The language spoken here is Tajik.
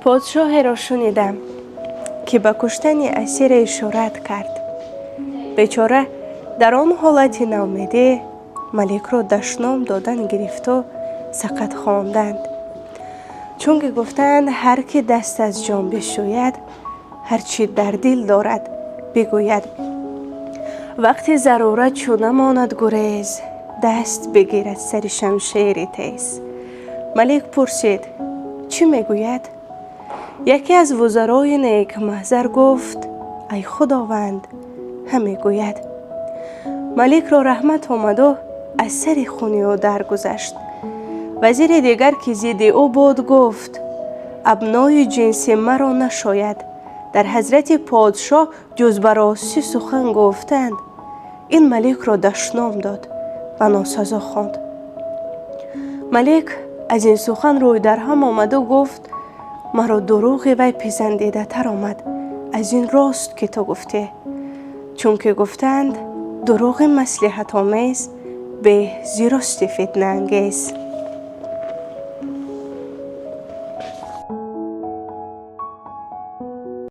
Подшоҳеро шунидам, ки ба куштани асире ишорат кард. Бечора дар он ҳолати ноумедӣ маликро дашном додан гирифту сақат хонданд, чунки гуфтанд, ҳар ки даст аз ҷон бишӯяд, ҳар чӣ дар дил дорад, бигӯяд. Вақти зарурат чӯ намонад гурез, даст бигирад сари шамшери тез. Малик пурсид: «Чӣ мегӯяд?» Яке аз вузарои некмаҳзар гуфт: «Ай Худованд, ҳамегӯяд». Маликро раҳмат омаду аз сари хуни ӯ даргузашт. Вазири дигар, ки зидди ӯ буд, гуфт: «Абнои ҷинси маро нашояд дар ҳазрати подшоҳ ҷуз ба ростӣ сухан гуфтанд. Ин маликро дашном дод ва носазо хонд». Малик аз ин сухан рӯй дарҳам омаду гуфт: «Маро дурӯғи вай писандидатар омад аз ин рост, ки ту гуфтӣ, чунки гуфтанд, дурӯғи маслиҳатомез беҳ зи рости фитнаангез».